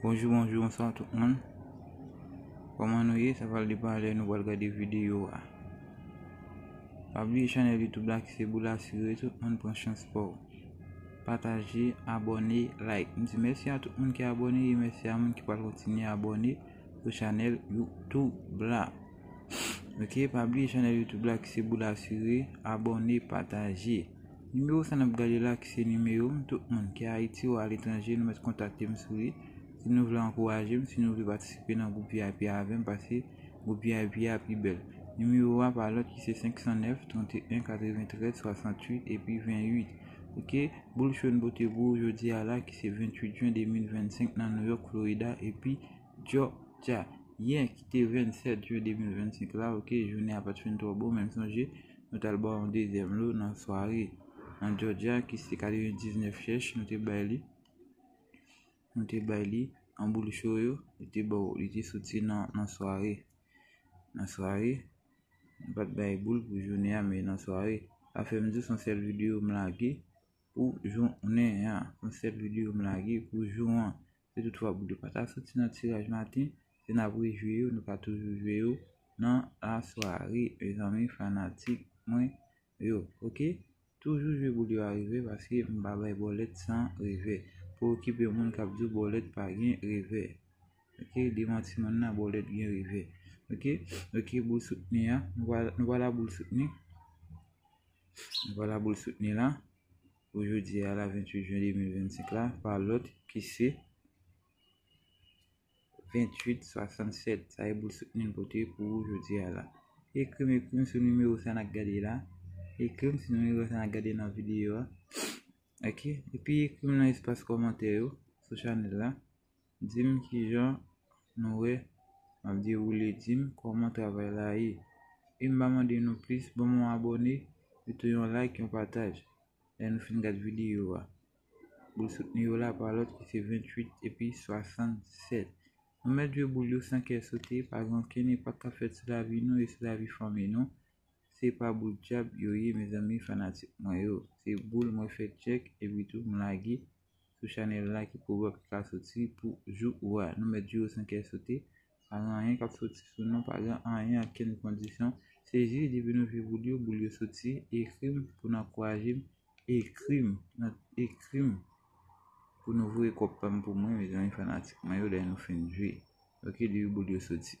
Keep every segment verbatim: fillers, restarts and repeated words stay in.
Bonjou, bonjou, bonswa tout moun. Kòman nou ye? Sa pral de pa lè nou pral gade videyo a. Pa bliye chanèl YouTube la ki se Boul Asire, tout moun pran chans pa w. Pataje, abòne, like. M di mèsi a tout moun ki abòne e mèsi a moun ki pral kontinye abòne sou chanèl YouTube la. Ok, pa bliye chanèl YouTube la ki se Boul Asire, abòne, pataje. Nimewo sa n ap gade la ki se nimewo m, tout moun ki Ayiti ou aletranje, nou mèt kontakte m sou li. Si nou vle ankouraje m, si nou vle patisipe nan gwoup V I P avè m, paske gwoup V I P a pi bèl. Nimewo a pa lòt ki se senk san nèf, trannteyen, katreventrèz, swasanntuit epi venntuit. Ok, boul cho n pote pou ou jodi a la ki se venntuit jen de mil vennsenk nan New York, Florida epi Georgia. Yè ki te vennsèt jen de mil vennsenk la, ok, jounen a pa t fin twò bon, men m sonje nou t al ba w yon dezyèm lo nan sware. Nan Georgia ki se katrevendiznèf chèch, nou te bay li. Nou te bay li an boul cho yo, li te ba w, li te soti nan, nan sware. Nan sware, nou pa t bay boul pou jounen an, men nan sware. Sa fè m di w se yon sèl videyo m lage pou jounen an. Se yon sèl videyo m lage pou jou an. Si toutfwa boul yo pa ta soti nan tiraj maten, se n ap rejwe yo, nou ka toujou jwe yo nan lasware, mezanmi fanatik mwen yo, ok? Toujou jwe boul yo a revè, paske m pa bay bòlèt san revè. Pa okipe moun k ap di w bòlèt pa gen revè. Ok, demanti moun nan, bòlèt gen revè. Ok, ok, boul soutni a, nou pa, nou pa la boul soutni. Nou pa la boul soutni la, pou jodi a la, venntuit jen de mil vennsenk la, pa lòt ki se venntuit swasannsèt. Sa e boul soutni n pote pou ou jodi a la. Ekri m, ekri m sou nimewo sa n ap gade la. Ekri m sou nimewo sa n ap gade nan videyo a. Ok, epi ekri m nan espas kòmantè yo sou chanèl la. Di m kijan nou wè m ap dewoule, di m kòman travay la ye. E m pa mande nou plis, ban m yon abòne, mete yon like, yon pataj. Lè nou fin gad videyo a. Boul soutni yo la pa lòt ki se venntuit epi swasannsèt. Nou mèt jwe boul yo san kè sote, pa gen okenn enpak k ap fèt sou lavi nou e sou lavi fanmi nou. Se pa boul djab yo ye, mezanmi fanatik mwen yo. Se boul mwen fè tchèk epi tou m lage sou chanèl la ki pwobab ki ka soti pou jou ou a. Nou mèt jwe yo san kè sote. Pa gen anyen k ap soti sou nou, pa gen anyen, okenn kondisyon. Se jis depi nou jwe boul yo, boul yo soti, ekri m pou n ankouraje m, ekri m, nan, ekri m pou nou voye kòb pa m pou mwen, mezanmi fanatik mwen yo, lè nou fin jwe. Ok, depi boul yo soti.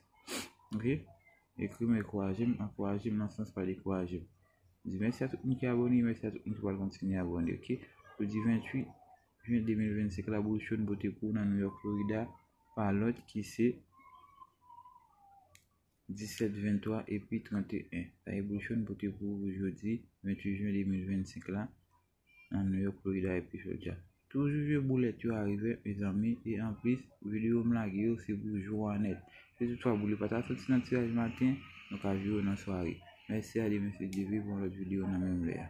Ok? Ekri m, ankouraje m, ankouraje m nan sans pa dekouraje m. Di mèsi a tout moun ki abòne, mèsi a tout moun ki pral kontinye abòne, ok? Pou di venntuit jen de mil vennsenk la, boul cho n pote pou ou nan New York, Florida, pa lòt ki se disèt, venntwa epi trannteyen. Sa e boul cho n pote pou ou jodi, venntuit jen de mil vennsenk la, nan New York, Florida epi Georgia. Toujou jwe boulèt yo a revè, mezanmi, e anplis, videyo m lage yo se pou jou an nèt. Si toutfwa boul yo pa ta soti nan tiraj maten, nou ka jwe yo nan sware. Mèsi a demen si Dye vle pou yon lòt videyo nan menm lè a.